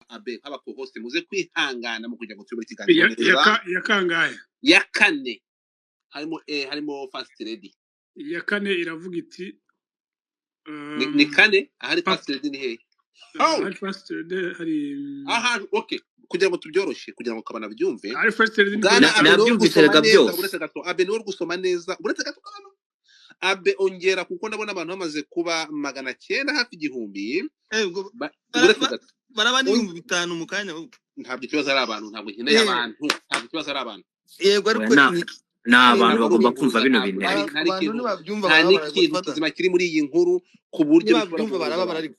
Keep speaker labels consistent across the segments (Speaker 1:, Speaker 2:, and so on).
Speaker 1: Abe, nk'abaco-host, muze kwihangana mu kugira ngo tuyobore ikiganiro neza.
Speaker 2: Ya kangahe?
Speaker 1: Ya kane, harimo First Lady.
Speaker 2: Iya kane iravuga iti
Speaker 1: Ni kane ahari.
Speaker 2: Papa.
Speaker 1: First Lady ni hehe? Oh!
Speaker 2: Hari First Lady, hari
Speaker 1: Ahantu, okay, kugira ngo tubyoroshye, kugira ngo kabana byumve.
Speaker 2: Hari First Lady ni
Speaker 1: Bwana
Speaker 2: kuri
Speaker 1: Abe, niwe uri
Speaker 3: Nabyumvise
Speaker 1: gusoma
Speaker 3: rega
Speaker 1: neza.
Speaker 3: byose.
Speaker 1: Uretse gato, Abe, niwe uri gusoma neza. Uretse gato, kabano Abe, ongera, kuko ndabona abantu bamaze kuba 900, hafi 1000.
Speaker 4: Ubwo
Speaker 1: Uretse gato.
Speaker 4: Baraba n'5000 mu kanya ahubwo.
Speaker 1: Ntabwo ikibazo ari abantu, ntabwo nkeneye abantu, ntabwo ikibazo ari abantu.
Speaker 4: Yego,
Speaker 3: Oya,
Speaker 4: ariko
Speaker 3: na
Speaker 4: ni
Speaker 3: ni abantu
Speaker 1: Ntabwo ari
Speaker 3: bagomba
Speaker 1: inkuru
Speaker 3: kumva bino
Speaker 1: ntabwo
Speaker 3: bintu
Speaker 1: nta
Speaker 3: erega.
Speaker 1: nta
Speaker 4: Abantu
Speaker 1: n'ikintu
Speaker 4: nibabyumva
Speaker 1: nta
Speaker 4: barababara.
Speaker 1: n'ikintu
Speaker 4: Godfather.
Speaker 1: kizima kiri muri iyi nkuru ku buryo bishobora
Speaker 4: Nibabyumva
Speaker 1: guhuza
Speaker 4: barababara
Speaker 1: abantu.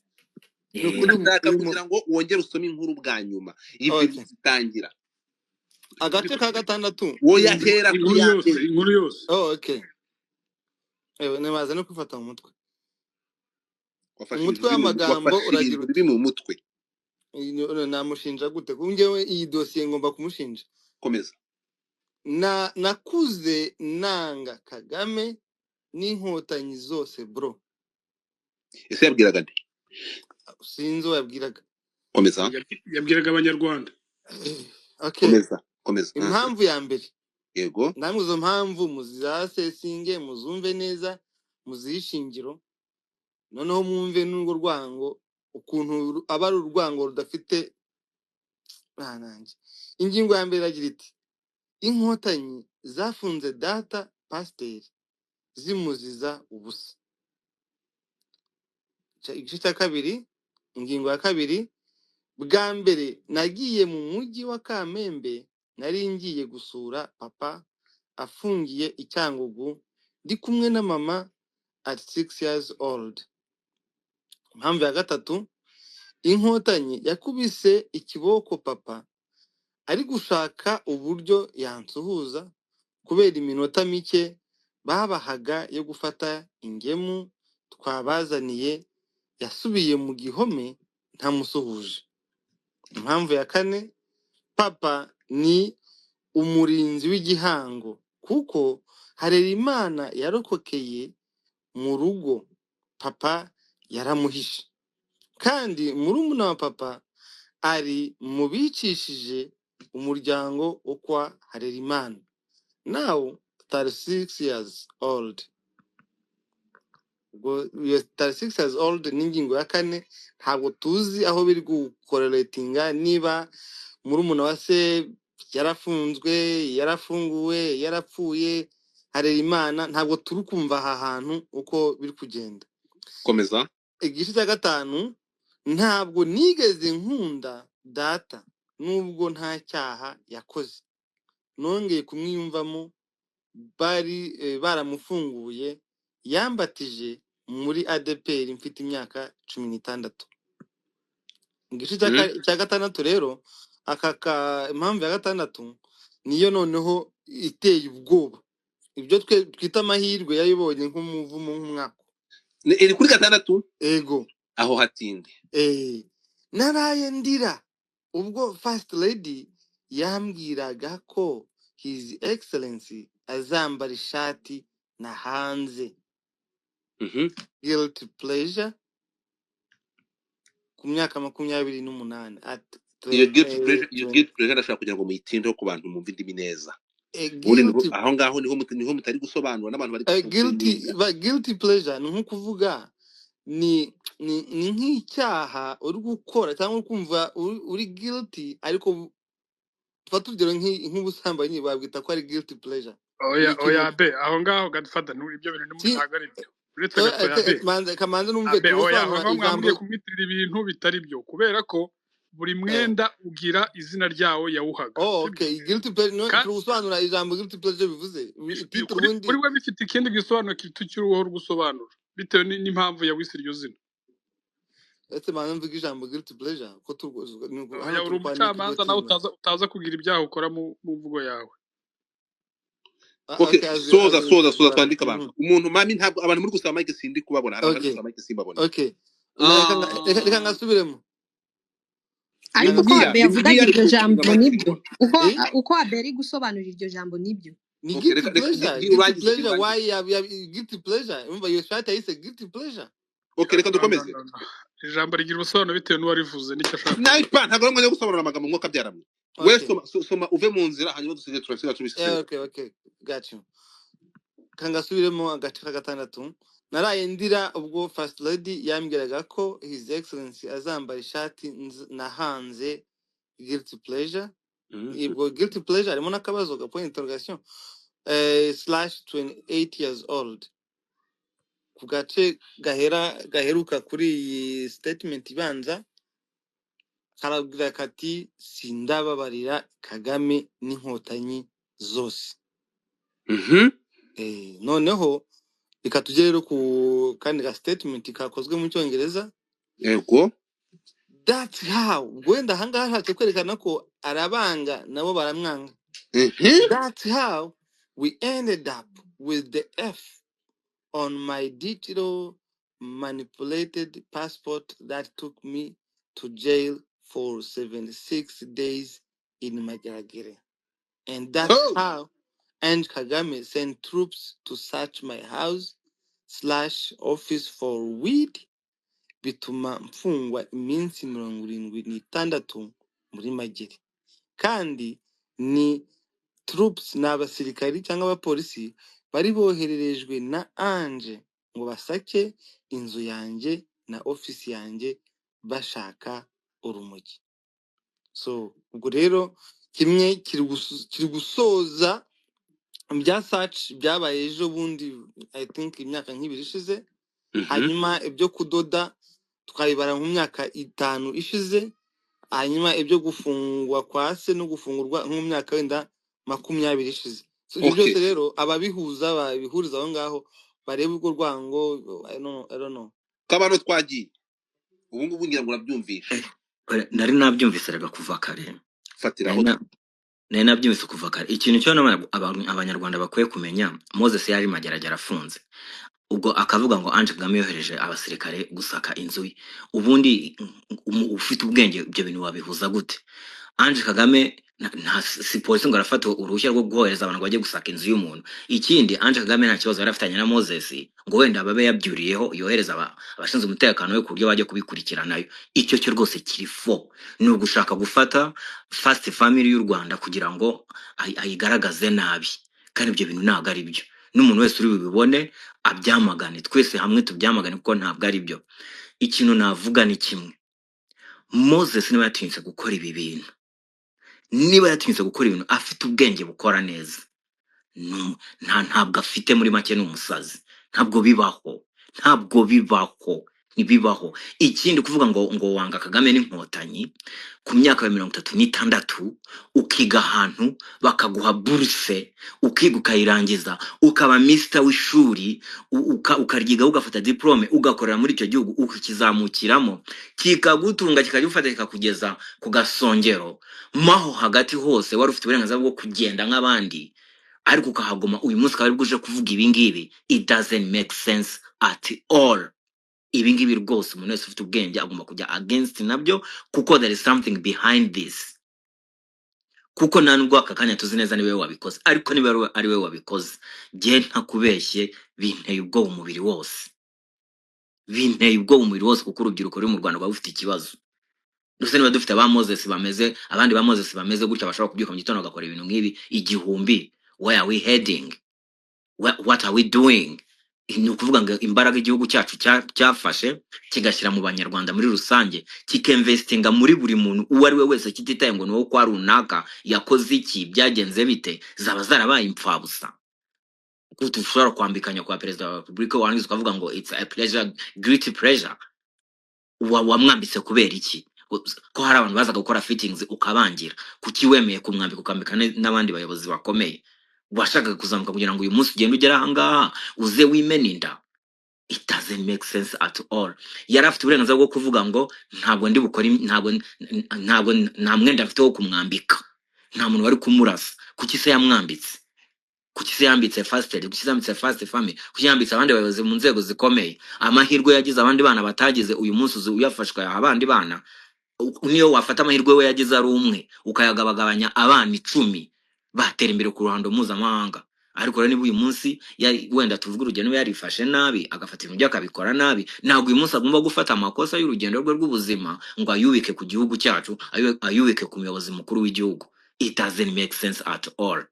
Speaker 4: Ariko ni ukuri
Speaker 1: Ndashaka
Speaker 4: uyu
Speaker 1: kugira ngo wongere usome inkuru bwa nyuma ibyo zitangira.
Speaker 4: Agace ka gatandatu.
Speaker 1: Woya, hera ku
Speaker 2: Inkuru
Speaker 1: ya
Speaker 2: yose.
Speaker 1: mbere.
Speaker 2: Inkuru yose.
Speaker 4: Oh, okay. Ewe, nibaza no kwifata mu mutwe.
Speaker 1: Wafashe
Speaker 4: Umutwe
Speaker 1: ibintu biri mu
Speaker 4: w'amagambo
Speaker 1: wafashe
Speaker 4: uragira
Speaker 1: ibintu
Speaker 4: uti
Speaker 1: biri mu mutwe.
Speaker 4: Namushinja gute? Kuko njyewe iyi dosiye ngomba kumushinja.
Speaker 1: Komeza.
Speaker 4: Na nakuze nanga Kagame n'Inkotanyi zose, bro.
Speaker 1: Ese yabwiraga nde?
Speaker 4: Sinzi uwo yabwiraga.
Speaker 1: Komeza.
Speaker 2: Yabwiraga Abanyarwanda.
Speaker 4: Okay.
Speaker 1: Komeza, komeza.
Speaker 4: Impamvu ya mbere.
Speaker 1: Yego.
Speaker 4: Namwe izo mpamvu muzizasesinge, muzumve neza, muzihe ishingiro, noneho mwumve n'urwo rwango ukuntu aba ari urwango rudafite. Ah, nanjye ingingo ya mbere iragira iti: "Inkotanyi zafunze data pasiteri zimuziza ubusa." Igice cya kabiri, ingingo ya kabiri: "Bwa mbere nagiye mu mujyi wa Kamembe, nari ngiye gusura papa afungiye i Cyangugu, ndi kumwe na mama at 6 years old." Impamvu ya gatatu: "Inkotanyi yakubise ikiboko papa ari gushaka uburyo yansuhuza kubera iminota mike babahaga yo gufata ingemu twabazaniye. Yasubiye mu gihome ntamusuhuje." Impamvu ya kane: "Papa ni umurinzi w'igihango kuko Harerimana yarokokeye mu rugo, papa yaramuhishe, kandi murumuna wa papa ari mu bicishije umuryango wo kwa Harerimana, now 36 years old." Ubwo iyo 36 years old ni ingingo ya kane. Ntabwo tuzi aho biri gucorrelatinga, niba murumuna wa se yarafunzwe, yarafunguwe, yarapfuye, Harerimana, ntabwo turi kumva aha hantu uko biri kugenda.
Speaker 1: Komeza.
Speaker 4: Igice cya gatanu: "Ntabwo nigeze nkunda data nubwo nta cyaha yakoze. Nongeye kumwiyumvamo bari baramufunguye. Yambatije muri ADEPR mfite imyaka 16." Igice cya gatandatu rero, aka ka impamvu ya gatandatu niyo noneho iteye ubwoba. Ibyo twe twita amahirwe yayibonye nk'umuvumo, nk'umwaka.
Speaker 1: Iri kuri gatandatu?
Speaker 4: Ego.
Speaker 1: Aho hatinde.
Speaker 4: "Naraye ndira ubwo First Lady yambwiraga ko His Excellency azambara ishati na hanze." Guilty pleasure ku myaka 28 at
Speaker 1: Iyo guilty pleasure, iyo
Speaker 4: 20
Speaker 1: guilty pleasure ndashaka kugira ngo muyitindeho ku bantu mumve indimi neza. Ubundi niho
Speaker 4: guilty
Speaker 1: aho ngaho niho mutari gusobanura n'abantu bari
Speaker 4: guilty
Speaker 1: guconfirminga.
Speaker 4: Guilty pleasure ni nko kuvuga ni nk'icyaha uri gukora cyangwa uri kumva uri guilty, ariko tuba tugero nk'ubusambanyi babwita ko ari guilty pleasure.
Speaker 2: Oya.
Speaker 4: Ni ikintu
Speaker 2: Oya be, aho ngaho Godfather, ibyo bintu
Speaker 4: si
Speaker 2: ntabwo ari byo. Uretse gato ya be.
Speaker 4: Manze kamanze numve.
Speaker 2: Abe, oya, aho
Speaker 4: Tubusobanura
Speaker 2: ngaho
Speaker 4: ijambo.
Speaker 2: Mwambwiye kumwitirira ibintu bitari byo, kubera ko buri mwenda ugira izina ryawo yawuhaga.
Speaker 4: Oh.
Speaker 2: Sibyo?
Speaker 4: Okay, guilty pleasure no
Speaker 2: Ka
Speaker 4: turi gusobanura ijambo guilty pleasure bivuze title.
Speaker 2: Kuri
Speaker 4: Ubundi
Speaker 2: kuri we bifite ikindi gisobanuro cy'uruhu gusobanura bitewe n'impamvu yawise iryo zina.
Speaker 4: Ese manze mvuge ijambo guilty pleasure ko
Speaker 2: Oya,
Speaker 4: hano
Speaker 2: uri
Speaker 4: turi kwandika iryo
Speaker 2: umucamanza nawe
Speaker 4: tsinda.
Speaker 2: utaza kugira ibyaha ukora mu mvugo yawe.
Speaker 4: Ah,
Speaker 1: Okay.
Speaker 4: okay, azi
Speaker 1: Soza.
Speaker 4: Azi.
Speaker 1: Soza, soza, twandike abantu. Umuntu mami, ntabwo abantu muri gusaba mic, sindi kubabona. Hari abantu bari gusaba mic, simbabona.
Speaker 4: Okay, reka ngasubiremo.
Speaker 5: Ariko uko
Speaker 1: Bibiliya
Speaker 5: Abe yavugaga
Speaker 1: Bibiliya
Speaker 5: iryo
Speaker 1: ariko
Speaker 5: jambo
Speaker 1: gufunga mic.
Speaker 5: nibyo, uko
Speaker 4: Eh?
Speaker 5: uko Abe ari gusobanura iryo jambo nibyo.
Speaker 4: Ni
Speaker 1: Okay.
Speaker 4: guilty
Speaker 1: Reka
Speaker 4: pleasure.
Speaker 1: gira
Speaker 4: Guilty
Speaker 1: urangize, gira
Speaker 4: pleasure.
Speaker 1: urangize.
Speaker 4: Why ya guilty pleasure? Umva iyo shati yayise guilty pleasure.
Speaker 1: Okay, reka
Speaker 2: No, no,
Speaker 1: dukomeze.
Speaker 2: no, no. Ijambo rigira ubusobanuro bitewe n'uwarivuze n'icyo ashaka kuvuga.
Speaker 1: Sniper, ntabwo ari umwanya wo gusobanura amagambo, mwuka byaramwe. We
Speaker 4: Okay.
Speaker 1: soma, soma uve mu nzira, hanyuma dusigaye turasiga
Speaker 4: Yeah,
Speaker 1: tubisesengura.
Speaker 4: okay, got you. Kangasubiremo agace ka gatandatu. Naraye ndira ubwo First Lady yambwiraga ko His Excellency azambara ishati nahanze guilty pleasure. Ubwo guilty pleasure harimo n'akabazo ga point interrogation, slash 28 years old. Ku gace gahera gaheruka kuri iyi statement ibanza karabwira kati: "Sindababarira Kagame n'Inkotanyi zose." Noneho reka tujye rero ku kandi ga statement kakozwe mu Cyongereza.
Speaker 1: Yego.
Speaker 4: That's how, ubwo wenda ahangaha ashatse kwerekana ko arabanga nabo baramwanga. "That's how we ended up with the F on my digital manipulated passport that took me to jail for 76 days in Mageragere. And that's
Speaker 1: Oh.
Speaker 4: how and Kagame sent troops to search my house slash office for weed, bituma mfungwa iminsi 76 muri Magere." Kandi ni troops, ni abasirikari cyangwa abapolisi bari bohererejwe na Ange ngo basake inzu yanjye na ofisi yanjye bashaka urumogi. So ubwo rero kimwe kiri gusoza bya search byabaye ejo bundi, I think imyaka nk'ibiri ishize. Hanyuma ibyo kudoda twabibara mu myaka 5 ishize, hanyuma ibyo gufungwa kwa se no gufungurwa nko mu myaka wenda 20 ishize. So ibyo byose rero ababihuza babihuriza aho ngaho barebe urwo rwango. I don't know, I don't know.
Speaker 1: Kabano, twagiye ubu ngubu, ngira ngo urabyumvishe.
Speaker 3: Nari nabyumvise rega kuva kare.
Speaker 1: Fatiraho.
Speaker 3: Nari nabyumvise kuva kare. Ikintu cyo abanyarwanda bakwiye kumenya, Moses yari Mageragere afunze, ubwo akavuga ngo Ange Kagame yohereje abasirikare gusaka inzu ye. Ubundi ufite ubwenge ibyo bintu wabihuza gute? Ange Kagame nta si polisi ngo arafata uruhushya rwo guhohereza abantu ngo bajye gusaka inzu y'umuntu. Ikindi, Ange Kagame nta kibazo yari afitanye na Moses ngo wenda babe yabyuriyeho yohereza abashinzwe umutekano we ku buryo bajya kubikurikiranayo. Icyo cyo rwose kiri fo ni ugushaka gufata first family y'u Rwanda kugira ngo ayigaragaze nabi, kandi ibyo bintu ntabwo ari byo. N'umuntu wese uri bubibone abyamagane, twese hamwe tubyamagane, kuko ntabwo ari byo. Ikintu navuga ni kimwe: Moses niba yatinyutse gukora ibi bintu, niba yatinyutse gukora ibintu afite ubwenge bukora neza, ntabwo afite, muri make ni umusazi. Ntabwo bibaho, ntabwo bibaho, ntibibaho. Ikindi, kuvuga ngo wanga Kagame n'Inkotanyi ku myaka ya 36, ukiga ahantu bakaguha buruse, ukiga ukayirangiza, ukaba minisita w'ishuri, ukaryiga, ugafata diplôme, ugakorera muri icyo gihugu, ukakizamukiramo, kikagutunga, kikagufata, kikakugeza ku gasongero, maho hagati hose wari ufite uburenganzira bwo kugenda nk'abandi, ariko ukahaguma. Uyu munsi ukaba aribwo uje kuvuga ibi ngibi, it doesn't make sense at all. Ibi ngibi rwose umuntu wese ufite ubwenge agomba kujya against nabyo, kuko there is something behind this. Kuko nta nubwo aka kanya tuzi neza niba we wabikoze, ariko niba ari we wabikoze, jye ntakubeshye binteye ubwoba umubiri wose, binteye ubwoba umubiri wose, kuko urubyiruko ruri mu Rwanda rwaba rufite ikibazo. Ndetse niba dufite ba Moses bameze, abandi ba Moses bameze gutya, bashobora kubyuka mu gitondo bagakora ibintu nk'ibi 1000, where are we heading? What are we doing? Ni ukuvuga ngo imbaraga igihugu cyacu cyafashe kigashyira mu Banyarwanda muri rusange, kikinvestinga muri buri muntu uwo ari we wese, kititaye ngo ni wowe kwa runaka yakoze iki, byagenze bite, zaba zarabaye impfabusa. Kuko ushobora kwambikanya kwa perezida wa repubulika, warangiza ukavuga ngo it's a pleasure, great pleasure. Wamwambitse kubera iki? Ko hari abantu bazaga gukora fittings ukabangira, kuki wemeye kumwambika, ukambika n'abandi bayobozi bakomeye? Washakaga kuzamuka kugira ngo uyu munsi ugende ugere ahangaha uze wimene inda? It doesn't make sense at all. Yari afite uburenganzira bwo kuvuga ngo ntabwo ndi bukore, ntabwo nta mwenda afite wo kumwambika, nta muntu wari kumurasa. Kuki se yamwambitse? Kuki se yambitse first lady? Kuki se yambitse first family? Kuki yambitse abandi bayobozi mu nzego zikomeye? Amahirwe yagize abandi bana batagize, uyu munsi uzi uyafashwe ayaha abandi bana. Niyo wafata amahirwe we yagize ari umwe, ukayagabagabanya abana 10, batera imbere ku ruhando mpuzamahanga. Ariko rero niba uyu munsi yari, wenda tuvuge urugendo, niba yarifashe nabi agafata ibintu bye akabikora nabi, ntabwo uyu munsi agomba gufata amakosa y'urugendo rwe rw'ubuzima ngo ayubike ku gihugu cyacu, ayubike ku muyobozi mukuru w'igihugu. It doesn't make sense at all.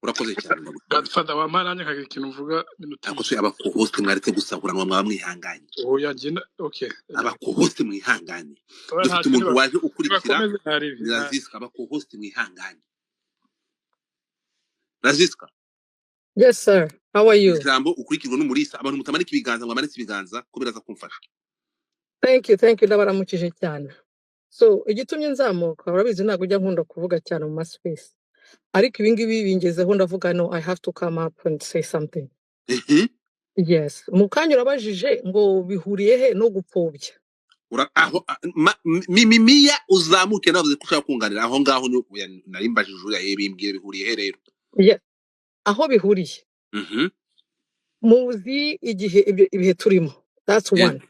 Speaker 1: Urakoze cyane, ndagushimiye.
Speaker 2: Godfather, wampaye nanjye nkagira ikintu mvuga minota
Speaker 1: Ariko
Speaker 2: ibiri.
Speaker 1: se abakohoste mwaretse gusahuranwa, mwaba mwihanganye?
Speaker 2: Oya, njye okay.
Speaker 1: Aba co-host mwihangane.
Speaker 2: Oya,
Speaker 1: Dufite
Speaker 2: ntacyo.
Speaker 1: umuntu waje ukurikira.
Speaker 2: Nibakomeze, ntaribi.
Speaker 1: Ni Raziska. Aba co-host mwihangane. Raziska.
Speaker 6: Yes, sir. How are you?
Speaker 1: Ijambo, ukurikirwa n'Umurisa. Abantu mutamanika ibiganza, ngo amanitse ibiganza ko biraza kumfasha.
Speaker 6: Thank you, thank you. Ndabaramukije cyane. So, igitumye nzamuka, urabizi ntabwo ujya nkunda kuvuga cyane mu maspace. Ariko ibi ngibi bingezeho ndavuga, no, I have to come up and say something. Yes. Mu kanya urabajije ngo bihuriye he no gupfobya.
Speaker 1: Aho mimimiya uzamuke, navuze ko ushaka kunganira aho ngaho ni oya, nari mbajije uriya ye bimbwire bihuriye he rero.
Speaker 6: Yes. Aho bihuriye. Muzi igihe ibihe turimo. That's one.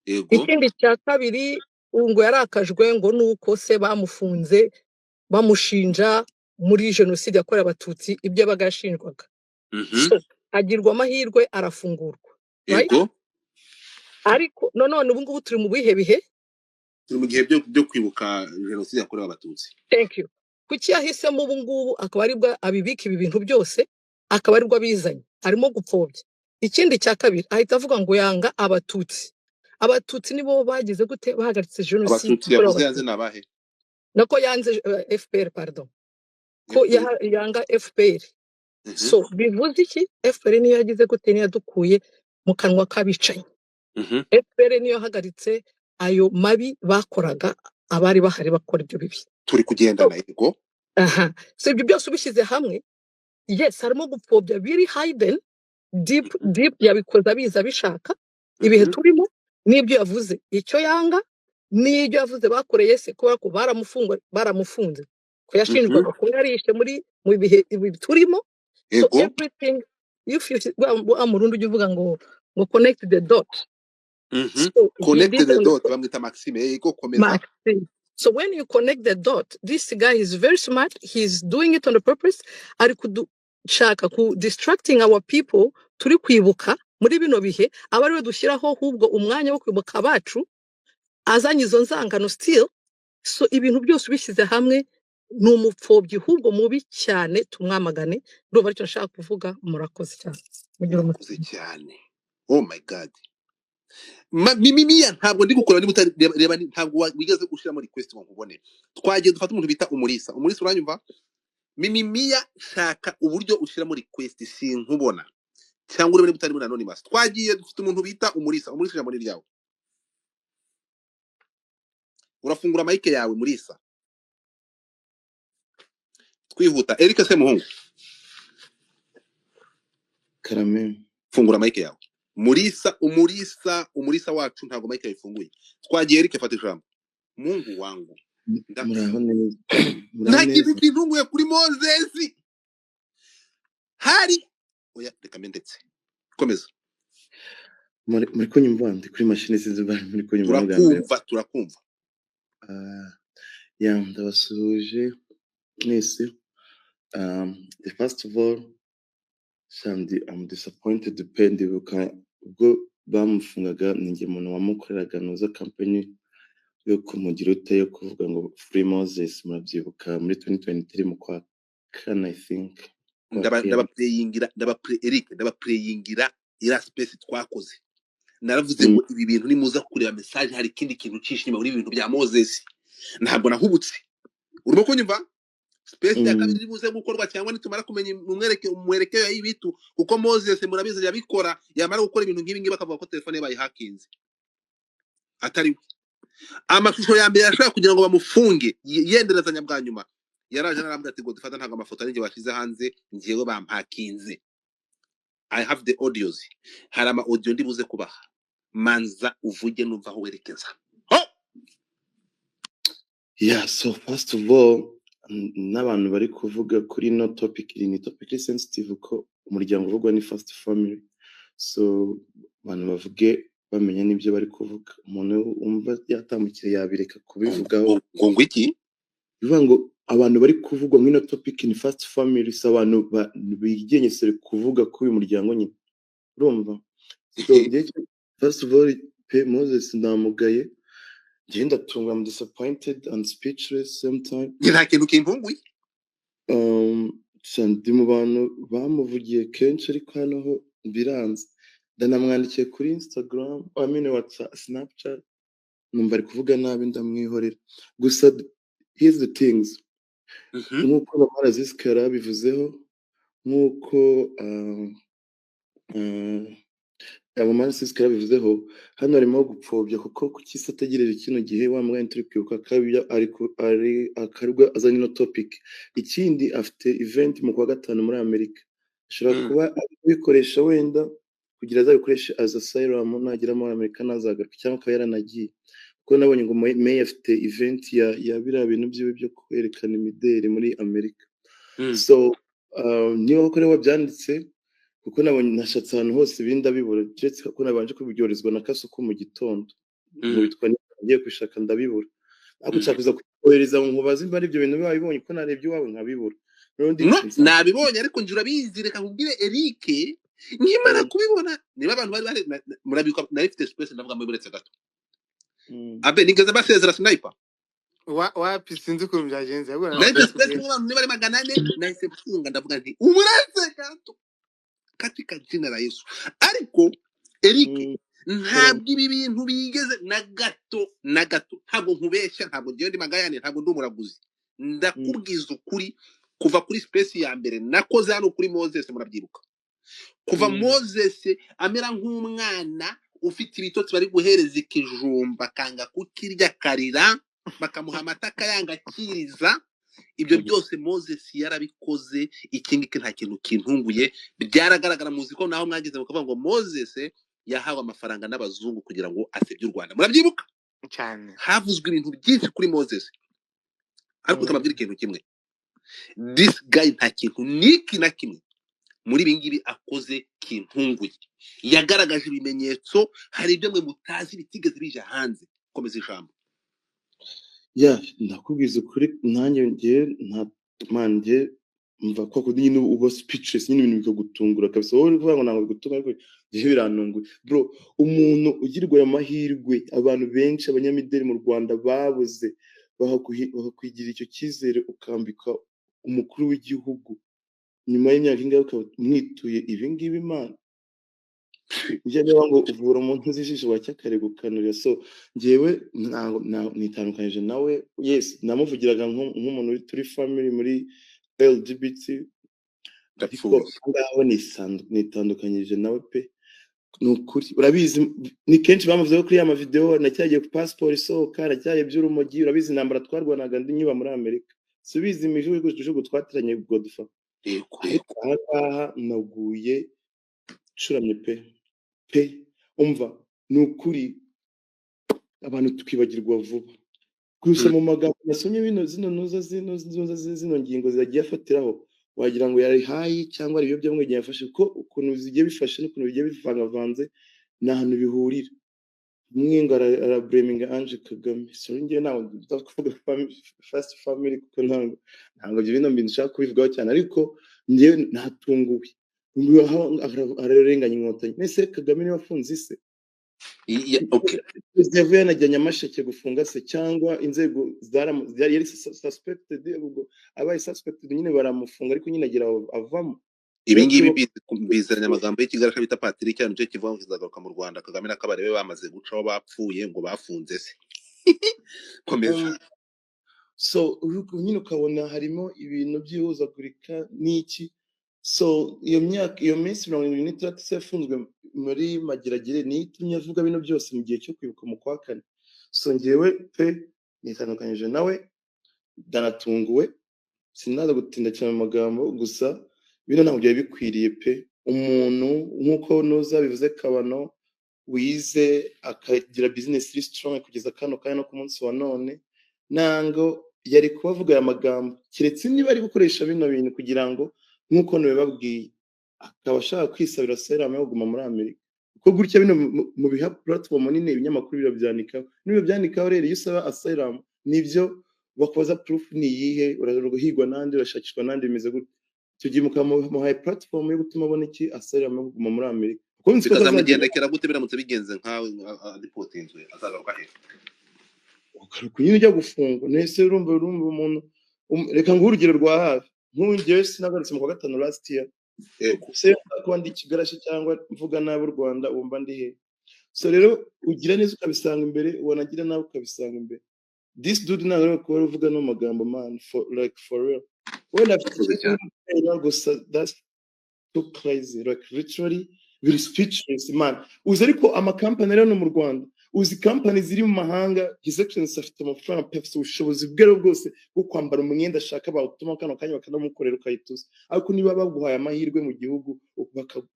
Speaker 6: Ikindi cya kabiri, ngo yarakajwe ngo nuko se bamufunze bamushinja muri jenoside yakorewe Abatutsi, ibyo yabaga yashinjwaga. So agirwa amahirwe arafungurwa, right?
Speaker 1: Yego.
Speaker 6: Ariko none ubu ngubu turi mu bihe bihe?
Speaker 1: Turi mu gihe byo kwibuka jenoside yakorewe Abatutsi.
Speaker 6: Thank you. Kuki yahisemo ubu ngubu akaba aribwo abibika ibi bintu byose, akaba aribwo abizanye, arimo gupfobya? Ikindi cya kabiri, ahita avuga ngo yanga Abatutsi. Abatutsi nibo bagize gute? Bahagaritse jenoside
Speaker 1: Abatutsi
Speaker 6: yakorewe
Speaker 1: yavuze yanze
Speaker 6: Abatutsi.
Speaker 1: Ni abahe?
Speaker 6: Nako yanze FPR, pardon, ko
Speaker 1: FPR.
Speaker 6: Yanga FPR. So bivuze iki? FPR niyo yagize gute? Niyo yadukuye mu kanwa k'abicanyi. FPR niyo yahagaritse ayo mabi bakoraga, abari bahari bakora ibyo bibi.
Speaker 1: Turi
Speaker 6: So,
Speaker 1: kugendana, yego.
Speaker 6: Aha, so ibyo byose ubishyize hamwe, yes, harimo gupfobya biri hidden deep deep. Yabikoze abizi, abishaka. Ibihe turimo n'ibyo yavuze, icyo yanga n'ibyo yavuze bakoreye se, kubera ko baramufunze ko yashinjwaga kuba yarishe muri mu bihe ibi turimo. So everything, if you wa murundi ujya uvuga ngo connect the dot. So he
Speaker 1: Connect
Speaker 6: did
Speaker 1: the
Speaker 6: on
Speaker 1: dot, bamwita Maxime. Yego, komeza.
Speaker 6: Maxime. So when you connect the dot, this guy is very smart. He's doing it on the purpose. Ari kudushaka ku distracting our people turi kwibuka muri bino bihe, aba ariwe dushyiraho ahubwo umwanya wo kwibuka abacu, azanye izo nzangano still. So ibintu byose ubishyize hamwe, ni umupfobyi ahubwo mubi cyane, tumwamagane. Ndumva aricyo nshaka kuvuga. Murakoze cyane, mugire
Speaker 1: Urakoze
Speaker 6: umutima.
Speaker 1: cyane. Oh my God. Mimimiya, ntabwo ndi gukora niba utari reba, ntabwo wigeze ushyiramo request ngo nkubone. Twagiye dufata umuntu bita Umurisa. Umurisa, uranyumva? Mimimiya, shaka uburyo ushyiramo request, sinkubona, cyangwa urebe niba utari muri anonymous. Twagiye dufite umuntu bita Umurisa. Umurisa, ijambo ni ryawe. Urafungura mic yawe, Murisa. Twihuta. Eric Semuhungu.
Speaker 7: Karame.
Speaker 1: Fungura mic yawe, Murisa. Umurisa, Umurisa wacu ntabwo mic yayifunguye. Twagiye, Eric, fata ijambo. Mungu wangu.
Speaker 7: Muraho neza, muraho
Speaker 1: Nta kintu
Speaker 7: neza.
Speaker 1: kintunguye kuri Moses hari. Oya, reka mbe ndetse, komeza.
Speaker 7: Muri kunyumva? Ndi kuri mashini, sinzi niba muri kunyumva n'ubwa mbere.
Speaker 1: Turakumva, turakumva.
Speaker 7: Ah, ya, ndabasuhuje mwese. The first of all, Sandi, I'm disappointed pe. Ndibuka ubwo bamufungaga, ni njye muntu wamukoreraga nuza campaign yo kumugira ute, yo kuvuga ngo "Free Moses". Murabyibuka muri 2023 mu kwa kane, I think kwa kane.
Speaker 1: Ndabapureyingira, Eric, ndabapureyingira iriya space twakoze. Naravuze ngo ibi bintu nimuza kureba message, hari ikindi kintu cyishe inyuma muri ibi bintu bya Moses. Ntabwo nahubutse, urimo kunyumva? Space ya kabiri iri buze gukorwa cyangwa nitumara kumenya umwereke umwerekeo y'ibitu, kuko Moses murabizi yabikora, yamara gukora ibintu nk'ibi ngibi bakavuga ko telefone ye bayihakinze atari we. Amashusho ya mbere yashaka kugira ngo bamufunge yenderezanya bwa nyuma, yaraje arambwira ati ngo dufata ntabwo amafoto ari njye bashyize hanze, njyewe bampakinze. I have the audios. Hari ama audio ndi buze kubaha. Manza uvuge numva aho werekeza. Ho!
Speaker 7: Yeah, so first of all, n'abantu bari kuvuga kuri no topic, iri ni topic iri sensitive ko umuryango uvugwa ni first family. So abantu bavuge bamenya n'ibyo bari kuvuga. Umuntu wumva yatambukira yabireka kubivugaho.
Speaker 1: Ngo iki?
Speaker 7: Bivuga ngo Abantu bari kuvugwa muri ino topic ni first family, si abantu bigengesere kuvuga kuri uyu muryango nyine, urumva? So njye, first of all pe, Moses ndamugaye, njye ndatunga, I'm disappointed and speechless same time.
Speaker 1: Njye nta kintu kintunguye.
Speaker 7: Ndi mu bantu bamuvugiye kenshi, ariko hano ho biranze. Ndanamwandikiye kuri Instagram, I mean WhatsApp, Snapchat, numva ari kuvuga nabi, ndamwihorera. Gusa here's the things, nk'uko Bamara Ziska yarabivuzeho, nk'uko Bamara Ziska yarabivuzeho, hano harimo gupfobya, kuko kuki se ategereje kino gihe wa mwanya turi kwibuka kabya ari akarwa azanye ino topic? Ikindi, afite event mu kwa gatanu muri Amerika, ashobora kuba ari kubikoresha wenda kugira azabikoreshe as asylum nagera muri Amerika ntazagaruke, cyangwa akaba yaranagiye, kuko nabonye ngo May afite event ya biriya bintu byiwe byo kwerekana imideli muri Amerika. So niba koko ariwe wabyanditse, kuko nabonye nashatse ahantu hose ibindi ndabibura, keretse ko nabanje kubyoherezwa na Kasuku mu gitondo, nkubitwa ngiye kubishaka ndabibura, ariko nshaka kuza kohereza ngo nkubaze imba ari ibyo bintu babibonye, ko narebye iwawe nkabibura. Noneho
Speaker 1: No,
Speaker 7: ndicaye nsanga
Speaker 1: nabibonye, ariko njye urabizi, reka nkubwire Eric, nkimara kubibona, niba abantu bari bahari murabikwa, nari mfite space, ndavuga muri buretse gato. Abe nigeze basezera sniper.
Speaker 4: Wapi, sinzi ukuntu byagenze ahubwo.
Speaker 1: Nari mfite space
Speaker 4: Nabwo
Speaker 1: nk'abantu niba ari 400, nahise mfunga, ndavuga nti uburetse gato katika jina la Yesu. Ariko Eric, ntabwo ibi bintu bigeze na gato na gato, ntabwo nkubeshya, ntabwo ngewe ndi magayane, ntabwo ndi umuraguzi. Ndakubwiza ukuri, kuva kuri space ya mbere nakoze hano kuri Moses, murabyibuka, kuva Moses amera nk'umwana ufite ibitotsi bari guhereza ikijumba akanga kukirya akarira, bakamuha amata akayanga akiriza, ibyo byose Moses yarabikoze. Iki ngiki nta kintu kintunguye, byaragaragara. Muzi ko naho mwageze mukavuga ngo Moses yahawe amafaranga n'abazungu kugira ngo asebye u Rwanda, murabyibuka?
Speaker 4: Cyane.
Speaker 1: Havuzwe ibintu byinshi kuri Moses, ariko utababwira ikintu kimwe, this guy nta kintu niki na kimwe muri ibi ngibi akoze kintunguye. Yagaragaje ibimenyetso, hari ibyo mwe mutazi bitigeze bija hanze. Komeza ijambo.
Speaker 7: Ya, ndakubwiza ukuri, nanjye ngiye nta man, ngiye mva kwa kundi nyine uba speechless nyine, ibintu bikagutungura kabisa. Wowe uri kuvuga ngo ntabwo bigutunga, ariko njyewe birantunguye bro. Umuntu ugirwa ayo mahirwe, abantu benshi abanyamideli mu Rwanda babuze, bakakwigira icyo cyizere, ukambika umukuru w'igihugu nyuma y'imyaka ingahe, ukaba umwituye ibi ngibi. Imana njye niba ngo uvura umuntu uzi ijisho wacya akaregukanurira. So njyewe ntabwo nitandukanyije nawe. Yes, namuvugiraga nk'umuntu uri turi family muri LGBT, ariko
Speaker 1: Ndapfuye.
Speaker 7: Aho ngaho nitandukanyije nawe pe, ni ukuri. Urabizi, ni kenshi bamuvuzeho kuri ya mavideo, nacyagiye ku pasiporo isohoka, nacyagiye by'urumogi. Urabizi intambara twarwanaga ndi nkiba muri Amerika, subizi imijugujugu twateranye Godfa.
Speaker 1: Yego.
Speaker 7: Ariko aha ngaha naguye curamye pe pe. Umva, ni ukuri, abantu twibagirwa vuba. Gusa mu magambo nasomye bino zino ntuza zino zino ngingo zagiye afatiraho, wagira ngo yari hayi cyangwa ari ibiyobyabwenge yafashe, kuko ukuntu zigiye bifashe n'ukuntu bigiye bivangavanze ni ahantu bihurira. Umwe ngo arablaminga Ange Kagame. Sorry, njyewe ntabwo nza kuvuga first family, kuko ntabwo ibyo bino bintu nshaka kubivugaho cyane, ariko njyewe natunguwe. Nguyu aho ararenganya Inkotanyi. Nese Kagame niwe afunze ise?
Speaker 1: Okay.
Speaker 7: Perezida yavuye yanajya Nyamasheke gufunga se, cyangwa inzego yari suspected, ubwo abaye suspected nyine baramufunga, ariko nyine agira aho avamo.
Speaker 1: Ibi ngibi
Speaker 7: Ariko
Speaker 1: bizanye amagambo y'ikigarasha bita Patrick, nicyo kivuga ngo kizagaruka mu Rwanda Kagame na Kabarebe bamaze gucaho bapfuye, ngo bafunze se. Komeza.
Speaker 7: So nyine ukabona harimo ibintu by'ihuzagurika n'iki. So iyo myaka, iyo minsi 76 se yafunzwe muri Mageragere niyo itumye avuga bino byose mu gihe cyo kwibuka mu kwa kane. So njyewe pe nitandukanyije nawe, ndanatunguwe, sinaza gutinda cyane mu magambo. Gusa bino ntabwo byari bikwiriye pe. Umuntu nk'uko nuza bivuze Kabano, wize akagira business iri strong kugeza kano kanya no ku munsi wa none, ntango yari kuba avuga aya magambo, keretse niba ari gukoresha bino bintu kugira ngo, nk'uko nabibabwiye, akaba ashaka kwisabira asylum yo kuguma muri Amerika, kuko gutya bino mu biha platform nini, ibinyamakuru birabyandikaho. Niba byandikaho rero, iyo usaba asylum nibyo. Bakubaza proof ni iyihe? Urahigwa nande? Urashakishwa nande? Bimeze gute? Icyo gihe mukamuhaye platform yo gutuma abona iki, asylum yo kuguma muri Amerika, kuko nzi ko atazagera.
Speaker 1: Bikazamugendekera gute biramutse bigenze nkawe adipotinzwe azagaruka he?
Speaker 7: Ugaruka nyine ujya gufungwa. Nese urumva umuntu reka nguhe urugero rwa hafi. Nk'ubu njyewe sinagarutse mu kwa gatanu last year.
Speaker 1: Yego.
Speaker 7: Se kuba ndi ikigarashi cyangwa mvuga nabi u Rwanda, wumva ndi he? So rero ugira neza ukabisanga imbere, wanagira nabi ukabisanga imbere. This dude ntabwo ari kuba uvuga no magambo, man, for like for real. Wenda afite
Speaker 1: Urakoze
Speaker 7: ikibazo
Speaker 1: cyane.
Speaker 7: cy'ubutera gusa, that's too crazy, like literally biri speechless, man. Uzi ariko amakampani rero no mu Rwanda, uzi kampani ziri mu mahanga, His Excellency afite amafaranga pe, afite ubushobozi bwe rero bwose bwo kwambara umwenda ashaka bawutuma kano kanya bakanamukorera ukayituza. Ariko niba baguhaye amahirwe mu gihugu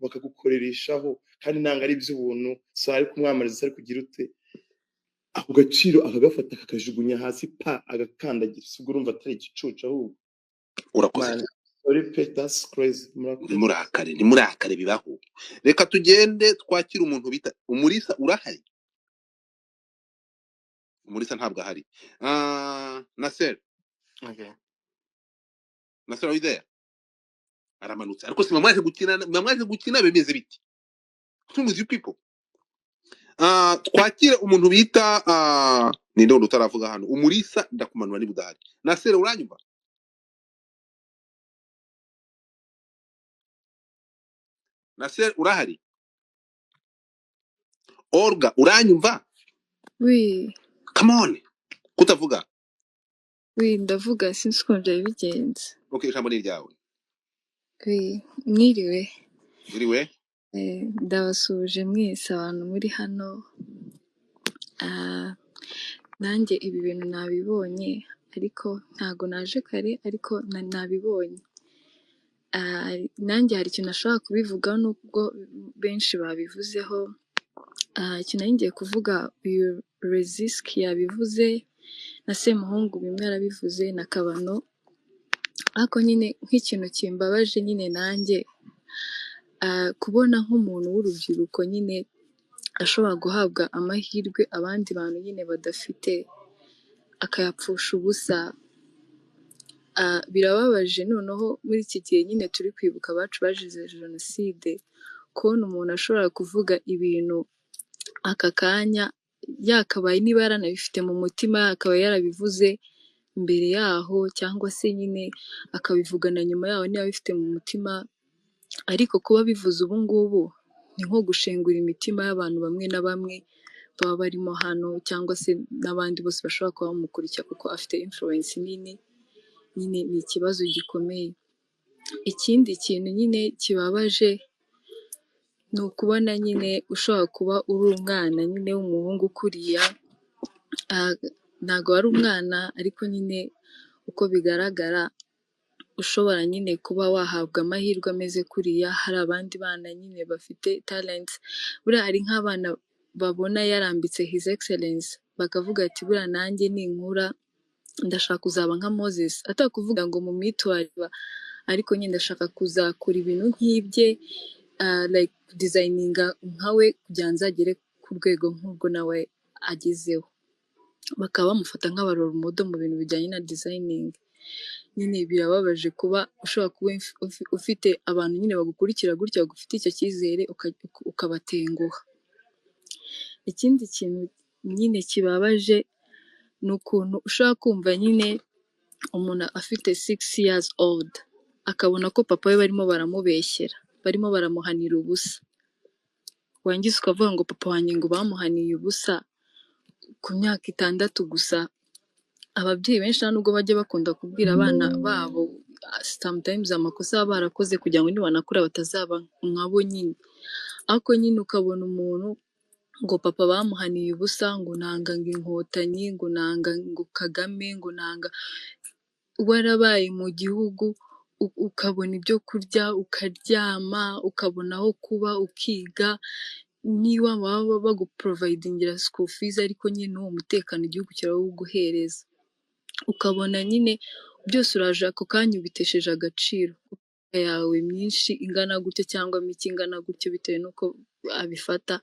Speaker 7: bakagukorereshaho, kandi ntabwo ari iby'ubuntu, so ari kumwamariza, ari kugira ute, ako gaciro akagafata akakajugunya hasi pa, agakandagira, si ubwo urumva atari igicucu ahubwo?
Speaker 1: Urakoze
Speaker 7: Man,
Speaker 1: cyane.
Speaker 7: sorry pe, that's crazy. Murakoze.
Speaker 1: Ntimurakare, ntimurakare, bibaho. Reka tugende twakire umuntu bita Umurisa. Urahari Umurisa? Ntabwo ahari. Nasser.
Speaker 4: Okay.
Speaker 1: Nasser, are you there? Aramanutse. Ariko si mwaje gukina, mwaje gukina, bimeze biti? What's you people? Twakire umuntu bita ninde wundi utaravuga hano? Umurisa, ndakumanura niba udahari. Nasser, uranyumva? Nasser, urahari? Olga, uranyumva?
Speaker 8: Oui,
Speaker 1: Come on, kutavuga.
Speaker 8: oui, ndavuga, sinzi ukuntu byari bigenze.
Speaker 1: Okay, ijambo ni iryawe.
Speaker 8: Oui, mwiriwe.
Speaker 1: Iriwe.
Speaker 8: Ndabasuhuje mwese abantu muri hano. Ah, nanjye ibi bintu nabibonye, ariko ntago naje kare, ariko nabibonye. Ah, nanjye hari ikintu nashobora kubivugaho nubwo benshi babivuzeho. Ah, ikintu nari ngiye kuvuga, uyu Rezisk yabivuze, na Semuhungu bimwe arabivuze, na Kabano. Ariko nyine nk'ikintu kimbabaje nyine nanjye, kubona nk'umuntu w'urubyiruko nyine ashobora guhabwa amahirwe abandi bantu nyine badafite, akayapfusha ubusa. Birababaje. Noneho muri iki gihe nyine turi kwibuka abacu bazize jenoside, kubona umuntu ashobora kuvuga ibintu aka kanya, yakabaye niba yaranabifite mu mutima akaba yarabivuze mbere yaho, cyangwa se nyine akabivugana nyuma yaho niba abifite mu mutima, ariko kuba bivuze ubu ngubu ni nko gushengura imitima y'abantu bamwe na bamwe baba barimo hano, cyangwa se n'abandi bose bashobora kuba bamukurikira, kuko afite influence nini. Nyine ni ikibazo gikomeye. Ikindi kintu nyine kibabaje ni ukubona nyine ushobora kuba uri umwana nyine w'umuhungu kuriya, ntago wari umwana, ariko nyine uko bigaragara ushobora nyine kuba wahabwa amahirwe ameze kuriya. Hari abandi bana nyine bafite talents, buriya hari nk'abana babona yarambitse His Excellence bakavuga ati buriya nanjye ninkura ndashaka kuzaba nka Moses, atakuvuga ngo mu myitwarire, ariko nyine ndashaka kuzakora ibintu nk'ibye, like designinga nkawe kugira ngo nzagere ku rwego nk'urwo nawe agezeho. Bakaba bamufata nk'abarora umudo mu bintu bijyanye na designing. Nyine birababaje kuba ushobora kuba ufite abantu nyine bagukurikira gutya, bagufite icyo cyizere, ukabatenguha. Ikindi kintu nyine kibabaje ni ukuntu ushobora kumva nyine umuntu afite 6 years old akabona ko papa we barimo baramubeshyera, barimo baramuhanira ubusa, wangiza ukavuga ngo papa wanjye ngo bamuhaniye ubusa ku myaka 6 gusa. Ababyeyi benshi nta nubwo bajya bakunda kubwira abana babo sometimes amakosa baba barakoze kugira ngo nibanakura batazaba nkabo nyine. Ariko nyine ukabona umuntu ngo papa bamuhaniye ubusa, ngo nanga ngo inkotanyi, ngo nanga ngo Kagame, ngo nanga, warabaye mu gihugu ukabona ibyo kurya, ukaryama, ukabona aho kuba, ukiga, niba baba baguprovidingira school fees, ariko nyine uwo mutekano igihugu kirawuguhereza, ukabona nyine byose uraje ako kanya ubitesheje agaciro yawe myinshi ingana gutyo cyangwa mike ingana gutyo bitewe n'uko abifata,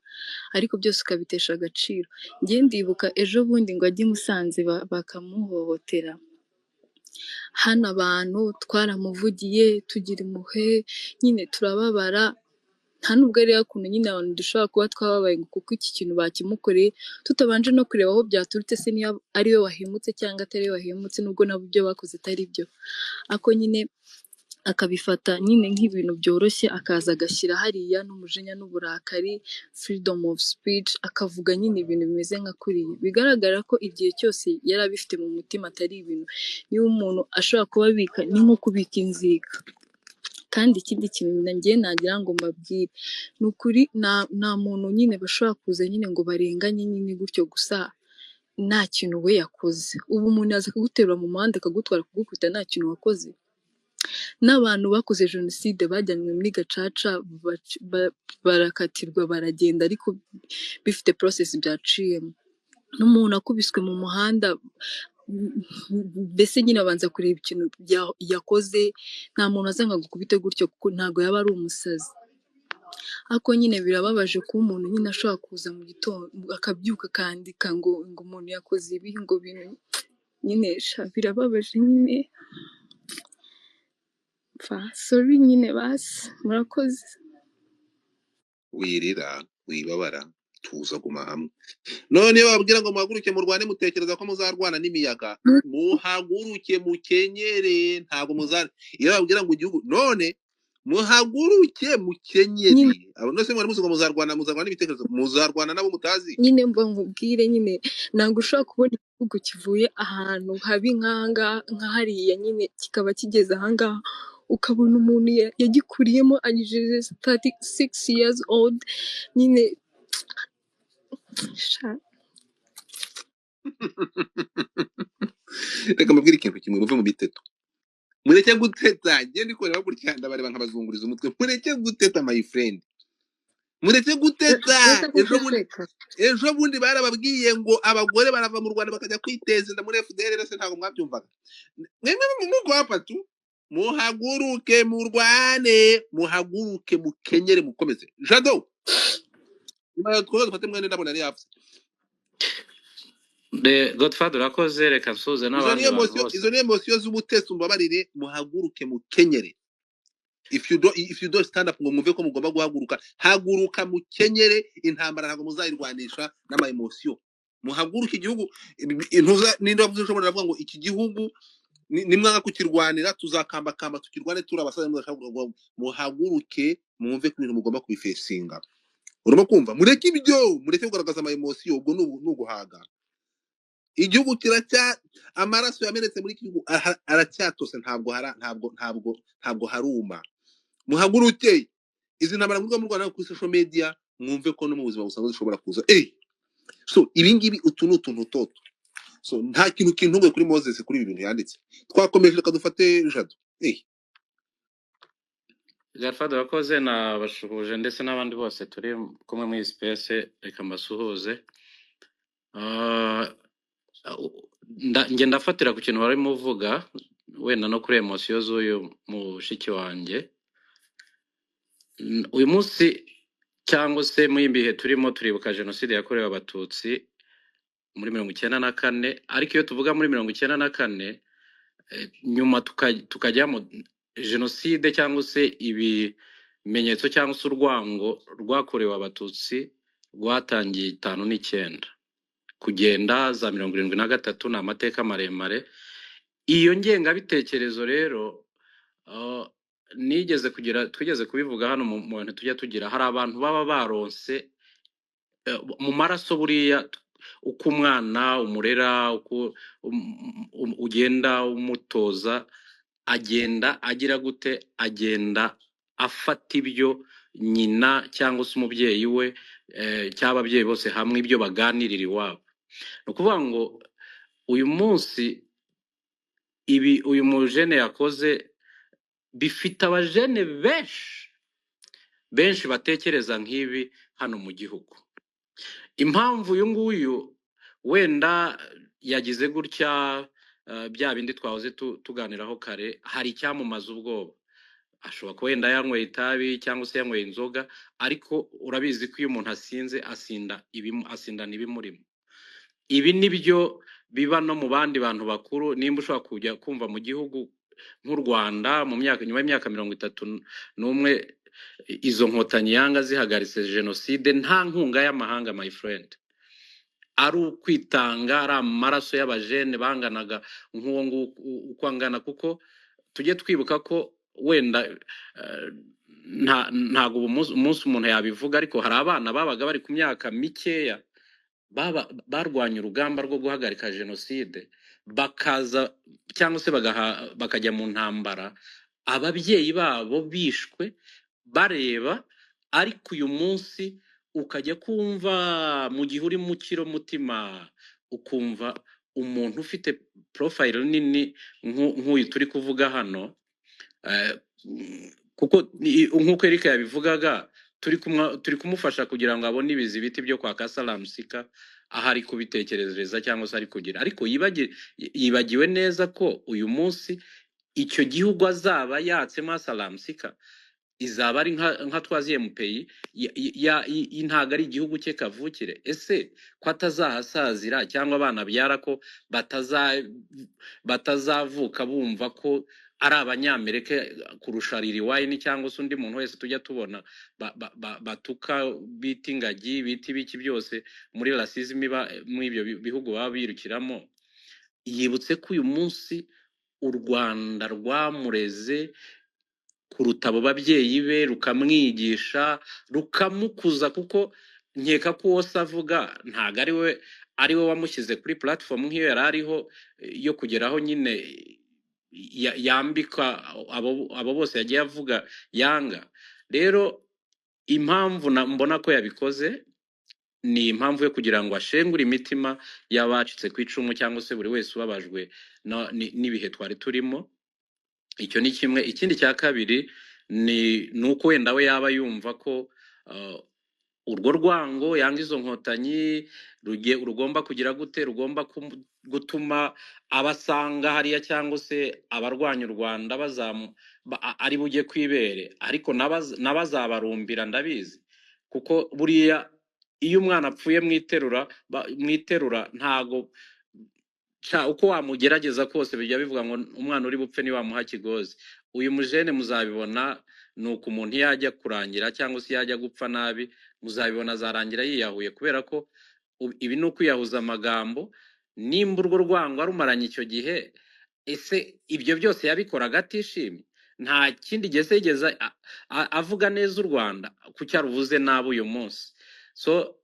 Speaker 8: ariko byose ukabitesha agaciro. Njye ndibuka ejo bundi ngo ajye i Musanze bakamuhohotera, Hano abantu twaramuvugiye tugira impuhwe nyine turababara, nta nubwo ari ukuntu nyine abantu dushobora kuba twababaye ngo kuko iki kintu bakimukoreye tutabanje no kureba aho byaturutse, se niba ari we wahemutse cyangwa atari we wahemutse, nubwo nabo ibyo bakoze atari byo, ariko nyine akabifata nyine nk'ibintu byoroshye, akaza agashyira hariya n'umujinya n'uburakari, freedom of speech, akavuga nyine ibintu bimeze nka kuriya. Bigaragara ko igihe cyose yari abifite mu mutima, atari ibintu niba umuntu ashobora kuba abika ni nko kubika inzika. Kandi ikindi kintu njye nagira ngo mbabwire ni ukuri, nta muntu nyine bashobora kuza nyine ngo barenganye nyine gutyo gusa nta kintu we yakoze. Ubu umuntu yaza akaguterura mu muhanda akagutwara kugukubita nta kintu wakoze. N'abantu bakoze jenoside bajyanywe muri gacaca barakatirwa baragenda, ariko bifite process byaciyemo. N'umuntu akubiswe mu muhanda, mbese nyine abanza kureba ikintu yakoze. Nta muntu aza ngo agukubite gutyo kuko ntabwo yaba ari umusazi. Ariko nyine birababaje kuba umuntu nyine ashobora kuza mu gitondo akabyuka akandika ngo umuntu yakoze ibi, ngo bintu nyine sha birababaje nyine. Sorry nyine basi murakoze.
Speaker 1: Wirira, wibabara, tuza, guma hamwe. None iyo bababwira ngo muhaguruke murwane, mutekereza ko muzarwana n'imiyaga? Muhaguruke mukenyere, ntabwo muzar iyo bababwira ngo igihugu, none muhaguruke mukenyere.
Speaker 8: Nyine
Speaker 1: Abo nose mwari muzi ngo muzarwana n'ibitekerezo, muzarwana nabo mutazi.
Speaker 8: Nyine mba nkubwire nyine ntabwo ushobora kubona igihugu kivuye ahantu habi nk'ahangaha nka hariya nyine kikaba kigeze ahangaha, ukabona umuntu yagikuriyemo agejeje 36 years old nyine sha.
Speaker 1: Reka mbabwire ikintu kimwe, muve mu miteto, mureke guteta. Njye ndi kureba gutya ndabareba nkabazunguriza umutwe. Mureke guteta my friend, mureke guteta.
Speaker 5: Ese
Speaker 1: Ejo bundi
Speaker 5: kuki useka?
Speaker 1: ejo bundi barababwiye ngo abagore barava mu Rwanda bakajya kwiteza inda muri FDL, se ntabwo mwabyumvaga? Mwemwe mugwapa tu, muhaguruke murwane, muhaguruke mukenyere, mukomeze. Jado, nyuma ya twose dufate mwene ndabona ari yavuze.
Speaker 9: Godfather urakoze, reka nsuhuze
Speaker 1: Izo
Speaker 9: n'abandi
Speaker 1: ni
Speaker 9: bantu
Speaker 1: emosiyo,
Speaker 9: bose.
Speaker 1: izo ni emosiyo z'ubutesi, umbabarire. Muhaguruke mukenyere. If you don't stand up ngo mwumve ko mugomba guhaguruka, haguruka mukenyere. Intambara ntabwo muzayirwanisha n'ama emosiyo. Muhaguruke igihugu intuza ninde wavuze ushobora kuvuga ngo iki gihugu nimwanga kukirwanira tuzakambakamba tukirwane turi abasaza mudashaka kuvuga. Muhaguruke mwumve ko ibintu mugomba kubifesinga. Urimo kumva? Mureke ibyo, mureke kugaragaza ama emosiyo, ubwo ni uguhaga. Igihugu kiracya, amaraso yamenetse muri iki gihugu aracyatose, ntabwo ntabwo ntabwo ntabwo haruma. Muhaguruke, izi ntambara murwa murwana kuri social media, mwumve ko no mu buzima busanzwe zishobora kuza. So ibi ngibi utu ni utuntu toto. So nta kintu kintunguye kuri Moses kuri ibi bintu yanditse. Twakomeje, reka dufate Jado.
Speaker 9: Godfather urakoze, nabashuhuje ndetse n'abandi bose turi kumwe muri iyi space, reka mbasuhuze. Ah, njye ndafatira ku kintu warimo uvuga wenda no kuri emosiyo z'uyu mushiki wanjye. Uyu munsi cyangwa se muri ibi bihe turimo turibuka jenoside yakorewe abatutsi muri 94, ariko iyo tuvuga muri 94 nyuma tukajyamo jenoside cyangwa se ibimenyetso cyangwa se urwango rwakorewe abatutsi rwatangiye 59 kugenda za 73, ni amateka maremare. Iyo ngengabitekerezo rero nigeze kugira, twigeze kubivuga hano mu bintu tujya tugira, hari abantu baba baronse mu maraso buriya uko umwana umurera, uko ugenda umutoza, agenda agira gute, agenda afata ibyo nyina cyangwa se umubyeyi we cyangwa ababyeyi bose hamwe ibyo baganirira iwabo. Ni ukuvuga ngo uyu munsi ibi uyu mujene yakoze bifite abajene benshi benshi batekereza nk'ibi hano mu gihugu. Impamvu uyu nguyu wenda yagize gutya, bya bindi twahoze tuganiraho kare, hari icyamumaza ubwoba. Ashobora kuba wenda yanyweye itabi cyangwa se yanyweye inzoga, ariko urabizi ko iyo umuntu asinze asindana ibimurimo. Ibi ni byo biba no mu bandi bantu bakuru. Nimba ushobora kujya kumva mu gihugu nk'u Rwanda mu myaka nyuma y'imyaka 31 izo nkotanyi yanga zihagaritse jenoside nta nkunga y'amahanga, my friend, ari ukwitanga, ari amaraso y'abajene banganaga nk'uwo nguwo uko angana. Kuko tujye twibuka ko wenda ntabwo ubu umunsi umuntu yabivuga, ariko hari abana babaga bari ku myaka mikeya barwanya urugamba rwo guhagarika jenoside, bakaza cyangwa se bakajya mu ntambara, ababyeyi babo bishwe bareba. Ariko uyu munsi ukajya kumva mu gihe uri mu mutima ukumva umuntu ufite profile nini nk'uyu turi kuvuga hano, kuko nk'uko Eric yabivugaga, turi kumufasha kugira ngo abone ibizibiti byo kwa Kasalamusika aho ari kubitekerereza cyangwa se ari kugira, ariko yibagiwe neza ko uyu munsi icyo gihugu azaba yatsemo Asalamusika izaba ari nka troisième pays, ntabwo ari igihugu cye kavukire. Ese ko atazahasazira cyangwa abana abyara ko batazavuka bumva ko ari abanyamerika kurusha Lil Wayne cyangwa se undi muntu wese tujya tubona batuka, bita ingagi, bita ibiki byose muri racism iba muri ibyo bihugu baba birukiramo. Yibutse ko uyu munsi u Rwanda rwamureze kuruta abo babyeyi be, rukamwigisha, rukamukuza, kuko nkeka ko uwo se avuga ntabwo ari we wamushyize kuri platform nk'iyo yari ariho yo kugeraho nyine yambika abo bose yagiye avuga yanga. Rero impamvu mbona ko yabikoze ni impamvu yo kugira ngo ashengure imitima y'abacitse ku icumu cyangwa se buri wese ubabajwe n'ibihe twari turimo. Icyo ni kimwe. Ikindi cya kabiri ni uko wenda we yaba yumva ko urwo rwango yanga izo nkotanyi rugomba kugira gute, rugomba gutuma abasanga hariya cyangwa se abarwanya u Rwanda ari bujye kwibere, ariko n'abazabarumbira ndabizi, kuko buriya iyo umwana apfuye mwiterura ntago uko wamugerageza kose bijya bivuga ngo umwana uri bupfe niwamuha kigozi. Uyu mujene muzabibona ni uko umuntu yajya kurangira cyangwa se yajya gupfa nabi, muzabibona azarangira yiyahuye, kubera ko ibi ni ukwiyahuza amagambo. Nimba urwo rwango arumaranye icyo gihe, ese ibyo byose yabikoraga atishimye? Nta kindi gihe se yigeze avuga neza u Rwanda, kuki aruvuze nabi uyu munsi? So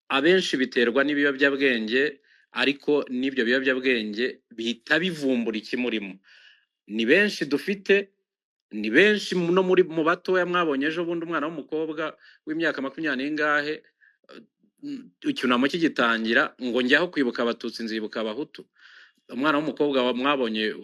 Speaker 9: abenshi biterwa n'ibiyobyabwenge, ariko n'ibyo biyobyabwenge bihita bivumbura ikimurimo. Ni benshi dufite, ni benshi no muri mu batoya. Mwabonye ejo bundi umwana w'umukobwa w'imyaka 20 n'ingahe, icyunamo kigitangira ngo njyaho kwibuka abatutsi nzibuka abahutu. Umwana w'umukobwa mwabonye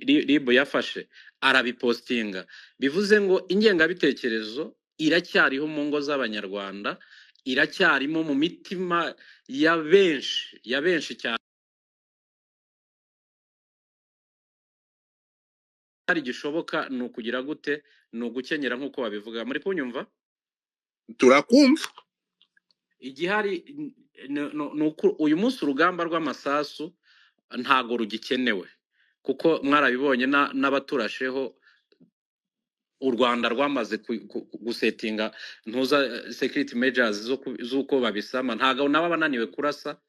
Speaker 9: RIB yafashe arabipostinga, bivuze ngo ingengabitekerezo iracyariho mu ngo z'abanyarwanda, iracyarimo mu mitima ya benshi cyane. Gishoboka ni ukugira gute? Ni ugukenyera nk'uko babivuga. Muri kunyumva?
Speaker 1: Turakumva.
Speaker 9: Igihari ni uko uyu munsi urugamba rw'amasasu ntago rugikenewe, kuko mwarabibonye n'abaturasheho u Rwanda rwamaze gusetinga ntuza security measures z'uko babisama, ntago nabo bananiwe kurasa,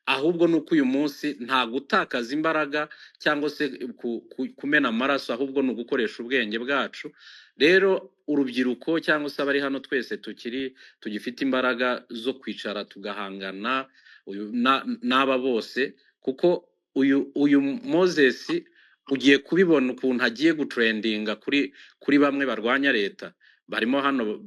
Speaker 9: ahubwo nuko uyu munsi nta gutakaza imbaraga cyangwa se kumena amaraso, ahubwo ni ugukoresha ubwenge bwacu. Rero urubyiruko cyangwa se abari hano twese tugifite imbaraga zo kwicara tugahangana n'aba bose, kuko uyu Moses ugiye kubibona ukuntu agiye gutrendinga kuri bamwe barwanya leta barimo hano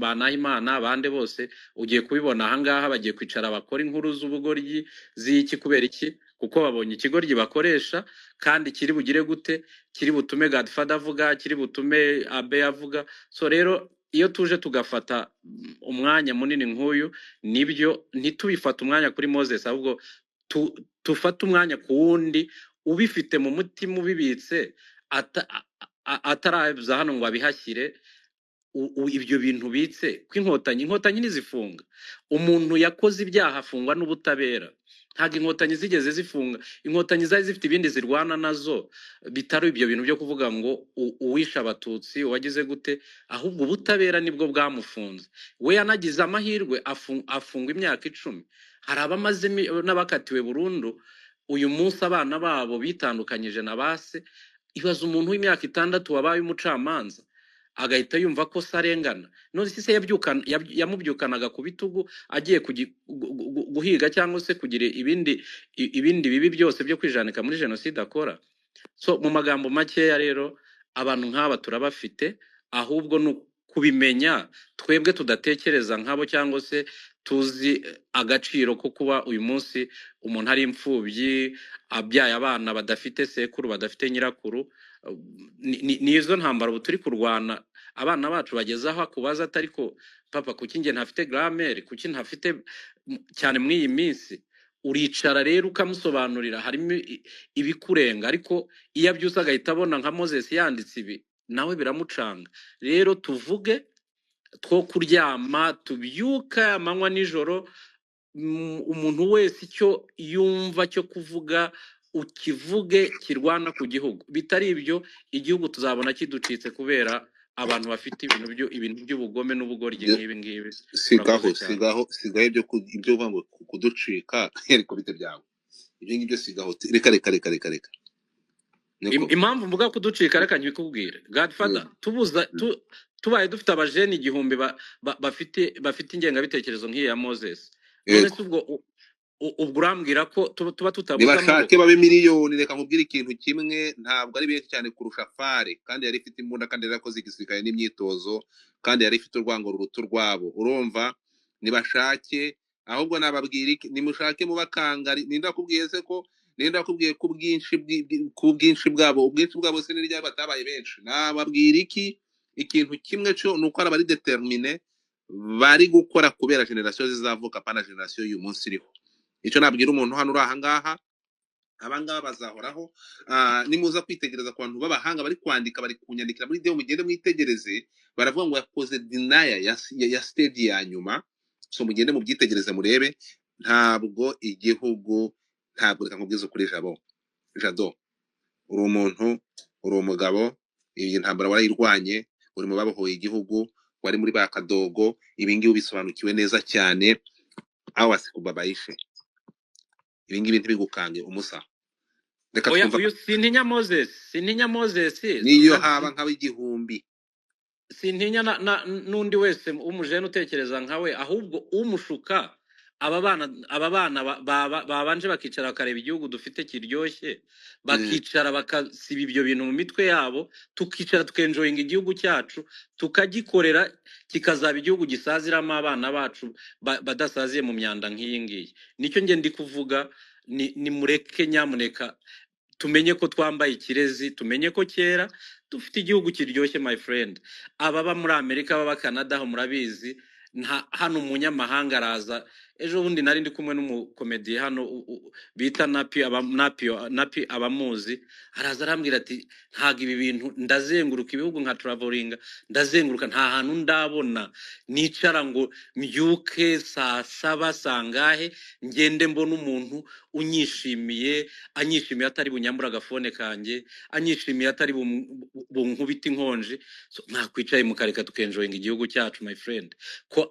Speaker 9: Banahimana bande bose, ugiye kubibona ahangaha bagiye kwicara bakora inkuru z'ubugoryi z'iki, kubera iki? Kuko babonye ikigoryi bakoresha kandi kiri bugire gute, kiri butume Godfather avuga, kiri butume Abe avuga. So rero iyo tuje tugafata umwanya munini nk'uyu, nibyo ntitubifate umwanya kuri Moses, ahubwo tufate umwanya ku wundi ubifite mu mutima ubibitse ataraza hano ngo abihashyire ibyo bintu bitse. Ko inkotanyi ntizifunga umuntu yakoze ibyaha afungwa n'ubutabera, Ntabwo inkotanyi zigeze zifunga, inkotanyi zari zifite ibindi zirwana nazo bitari ibyo bintu byo kuvuga ngo uwishe abatutsi wagize gute, ahubwo ubutabera nibwo bwamufunze. We yanagize amahirwe afungwa imyaka 10. Hari abamaze n'abakatiwe burundu uyu munsi abana babo bitandukanyije na base. Ibaza umuntu w'imyaka 6 wabaye umucamanza agahita yumva ko se arengana. None se yamubyukanaga ku bitugu agiye guhiga cyangwa se kugira ibindi bibi byose byo kwijanika muri jenoside akora. So mu magambo makeya rero, abantu nk'aba turabafite, ahubwo ni kubimenya twebwe tudatekereza nkabo cyangwa se tuzi agaciro ko kuba uyu munsi umuntu ari imfubyi, abyaye abana badafite sekuru, badafite nyirakuru. Ni izo ntambara ubu turi kurwana. Abana bacu bageze aho akubaza atari ko papa, kuki njye ntafite grammaire, kuki ntafite cyane muri iyi minsi. Uricara rero ukamusobanurira, harimo ibikurenga, ariko iyo abyutse agahita abona nka Moses yanditse ibi, nawe biramucanga. Rero tuvuge two kuryama, tubyuka amanywa nijoro, umuntu wese icyo yumva cyo kuvuga ukivuge kirwana ku gihugu. Bitari ibyo igihugu tuzabona kiducitse kubera abantu bafite ibintu by'ubugome n'ubugoryi nk'ibi ngibi.
Speaker 1: Sigaho
Speaker 9: Murakoze cyane.
Speaker 1: sigaho sigaho ibyo ibyo uvuga ngo kuducika ariko bite byawe ibyo ngibyo sigaho, reka reka reka reka reka niko.
Speaker 9: Impamvu mvuga kuducika reka nkikubwire Godfather. Tubuza tubaye dufite abajeni 1000 bafite ingengabitekerezo nk'iyi ya Moses, none
Speaker 1: Yego.
Speaker 9: se ubwo ubwo urambwira ko tuba tutabuze
Speaker 1: Nibashake
Speaker 9: amaboko?
Speaker 1: babe miliyoni. Reka nkubwire ikintu kimwe, ntabwo ari benshi cyane kurusha fare, kandi yari ifite imbunda, kandi yari yarakoze igisirikare n'imyitozo, kandi yari ifite urwango ruruta urwabo. Urumva, nibashake, ahubwo nababwira iki, nimushake mubakangari. Ninde wakubwiye se ko, ninde wakubwiye ko ubwinshi ku bwinshi bwabo, ubwinshi bwabo se ni ryari batabaye benshi? Nababwira iki, ikintu kimwe cyo ni uko ari abari determine bari gukora kubera generasiyo zizavuka, pana generasiyo y'uyu munsi iriho. Icyo nabwira umuntu hano uri ahangaha, abangaba bazahoraho. Nimuza kwitegereza ku bantu b'abahanga bari kwandika, bari kunyandikira muri deo, mugende mwitegereze, baravuga ngo yakoze denial ya stage ya nyuma. So mugende mubyitegereze murebe. Ntabwo igihugu, ntabwo, reka nkubwize ukuri, Jabo Jado, uri umuntu, uri umugabo, iyi ntambara warayirwanye, uri mu babohoye igihugu, wari muri ba kadogo, ibi ngibi ubisobanukiwe neza cyane. Aho wasikubabayishe ibi ngibi ntibigukange umusa. Reka
Speaker 9: Oya,
Speaker 1: twumva.
Speaker 9: uyu sintinya Moses, sintinya Moses,
Speaker 1: Niyo haba nk'ab'igihumbi,
Speaker 9: sintinya n'undi wese w'umujene utekereza nkawe, ahubwo umushuka aba bana babanje bakicara bakareba igihugu dufite kiryoshye, bakicara bakasiba ibyo bintu mu mitwe yabo, tukicara tukenjoyinga igihugu cyacu, tukagikorera kikazaba igihugu gisaziramo abana bacu badasaziye mu myanda nk'iyi ngiyi. Nicyo nge ndi kuvuga, ni mureke nyamuneka tumenye ko twambaye ikirezi, tumenye ko kera dufite igihugu kiryoshye my friend. Ababa muri Amerika, ababa Canada, aho murabizi, nta hano umunyamahanga araza. Ejo bundi nari ndi kumwe n'umukomediye hano bita Napi, Napi abamuzi, araza arambwira ati ntago ibi bintu, ndazenguruka ibihugu nka travelinga, ndazenguruka nta hantu ndabona nicara ngo mbyuke saa saba sangahe ngende mbona umuntu unyishimiye, anyishimiye atari bunyambura agafone kanjye, anyishimiye atari bunkubita inkonji. So, mwakwicaye mukareka tukenjoyinga igihugu cyacu my friend, ko